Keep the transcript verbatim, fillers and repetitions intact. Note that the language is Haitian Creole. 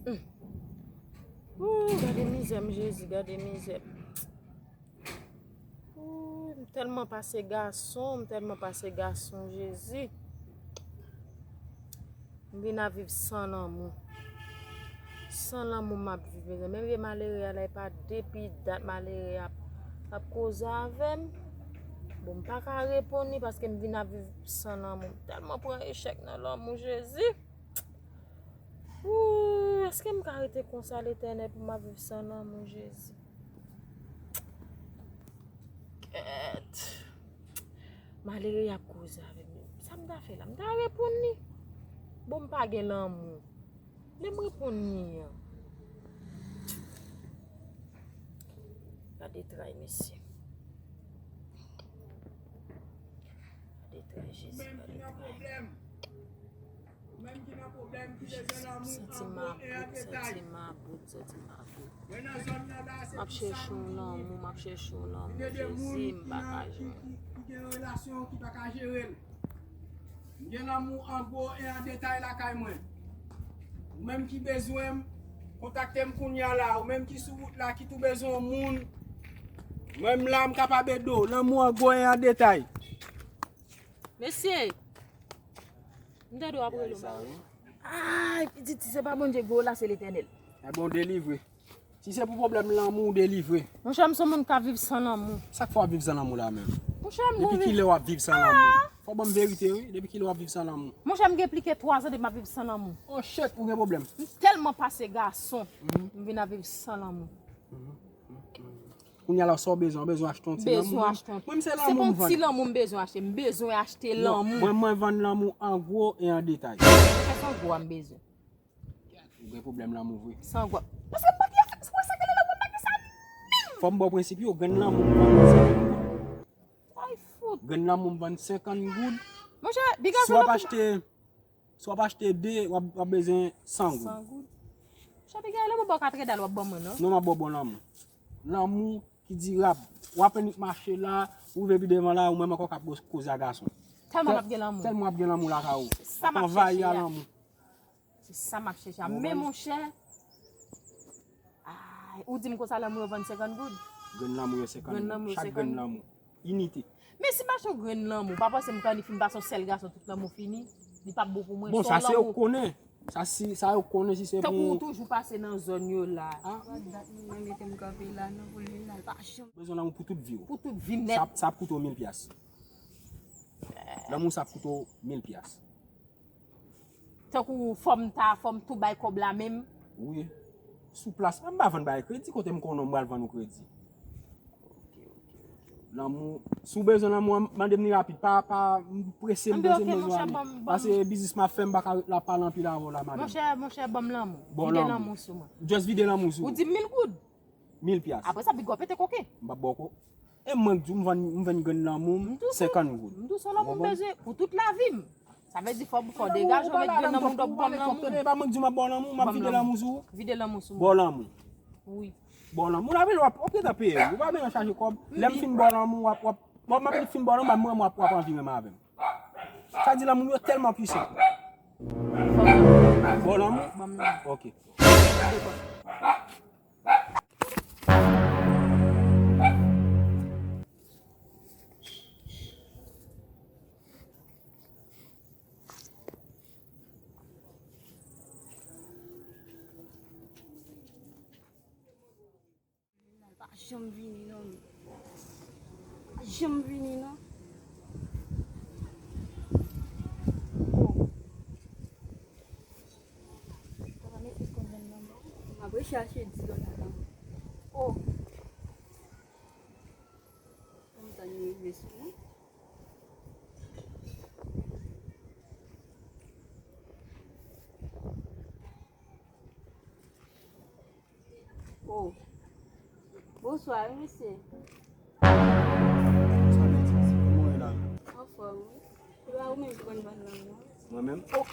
Ooh, gade mizè m, Jezi, gade mizè m. Ooh, m tèlman pase gason, m tèlman pase gason, Jezi. M vin ap viv san lanmou. San lanmou m ap viv, mezanmi. Men vye malere a la, e pa depi dat malere a ap, ap koze avè m. Bon, m pa ka reponn li paske m vin ap viv san lanmou. M tèlman pran echèk nan lanmou, Jezi. Ooh, èske m ka rete konsa, Letènèl, pou m ap viv san lanmou, Jezi? Kèt. Malere y ap koze avè m. Sa m ta fè la? M ta reponn li. Bon, m pa gen lanmou. Lè m reponn li an. Gade tray, mesye. Gade tray, Jezi, gade tray. Ou menm ki nan pwoblèm, ki bezwen lanmou, an gwo, e an detay. Mwen nan zòn nan la, se pou sa m vini. M gen de moun ki nan, ki, ki, ki gen relasyon ki pa ka jere l. M gen lanmou an gwo e an detay lakay mwen. Ou menm ki bezwen m, kontakte m kounye a la. Ou menm ki sou wout la, ki tou bezwen yon moun, mwen m la, m kapab ede w. Lanmou an gwo e an detay. Mesye, m tande w ap rele m. Ay, pitit, si se pa Bondye ki voye w la, se Letènèl. Ebyen, w delivre. Si se pou pwoblèm lanmou, w delivre. Monchè, m se yon moun k ap viv san lanmou. Sa k fè w ap viv san lanmou la menm? Monchè, m... Depi kilè w ap viv san lanmou? Fò w ban m verite, wi. Depi kilè w ap viv san lanmou? Monchè, m gen plis ke twa zan depi m ap viv san lanmou. Oh shit, ou gen pwoblèm. M tèlman pase gason, m vin ap viv san lanmou. Kounye a la, sa w bezwen? W bezwen achte yon ti lanmou? Bezwen achte yon... Mwen, m se lanmou m vann. Se pa yon ti lanmou m bezwen achte, m bezwen achte lanmou. Mwen, mwen vann lanmou an gwo e an detay. Kèk an gwo a m bezwen. Ou gen pwoblèm lanmou vre. San gwo. Paske m pa gen afè, se pou sa k rele lanmou, m pa gen sa menm. Fò m ba w prensip yo, grenn lanmou m vann senkant goud. Ay, fout. Grenn lanmou m vann senkant goud. Monchè, piga... Si w ap achte, si w ap achte de, w ap, w ap bezwen san goud. San goud. Monchè, piga, lè mwen ba w katrevendal, w ap ban mwen, non? Non, m ap ba w bon lanmou. Lanmou ki dirab. W ap annik mache la, ou rive pi devan la, ou menm ankò k ap koze a gason. Tèlman m ap gen lanmou. Tèlman w ap gen lanmou lakay ou. W ap anvayi a lanmou. Se sa m ap chèche a. Men monchè, ay, ou di m konsa lanmou yo vann senkant goud? Grenn lanmou yo senkant goud. Chak grenn lanmou. Inite. Men si m achte yon grenn lanmou, pa panse m ka annik fin pase yon sèl gason, tout lanmou fini. Li p ap bon pou mwen. Bon, sa se yo k konnen. Sa si, sa yo k konnen si se pou... Tankou ou toujou pase nan zòn yo la. Ah. Dat moun nan mete m kanpe la, non, pou l vin la, l pa janm... Bezwen lanmou pou tout vi w. Pou tout vi w nèt. Sa, sa ap koute w mil pyas. Lanmou sa ap koute w mil pyas. Tankou fò m ta, fò m tou bay kòb la menm. Wi. Sou plas, m pa vann bagay kredi, kote m konnen m pral vann ou kredi. Lanmou, si w bezwen lanmou an, mande m li rapid, pa, pa, m prese, m bezwen, m bezwen ale. Paske biznis m ap fè, m pa ka ret la pale anpil avè w la, madanm. Monchè, monchè, ban m lanmou. Vide lanmou sou mwen. Just vide lanmou sou ou. Ou di m mil goud. Mil pyas. Apre sa, big up, pete koke. M p ap ba w ko... E mwen k di w, m vann, m vann grenn lanmou m senkant goud. M di w se lanmou m bezwen pou tout lavi m. Sa vle di fò, fò degaje w avèk grenn lanmou, w ap ban m lanmou. E pa mwen k di w m ap ba w lanmou, m ap vide lanmou sou ou. Vide lanmou sou mwen. Ba w lanmou. Wi. Ba w lanmou. Moun ap vin, w ap, w ap gentan peye. Ou pa bezwen chache kòb. Lè m fin ba w lanmou, w ap, w ap, bon, m ap fin ba w lanmou, m ap, mwen, w ap, w ap anvi renmen avè m. Sa di lanmou yo tèlman pwisan. Ba w lanmou? Ban m lanmou. Ok. Pa janm vini non. Pa janm vini non. Oh. Papa, men li konn jwenn nan men. M ap rechache di dola la. Oh. Pou m tann li rive sou mwen. Oh. Bonswa, wi, mesye. Sa vle di, kòman w ye la? Anfòm, wi. Se pa ou menm ki konn vann lanmou an? Mwen menm? Oh.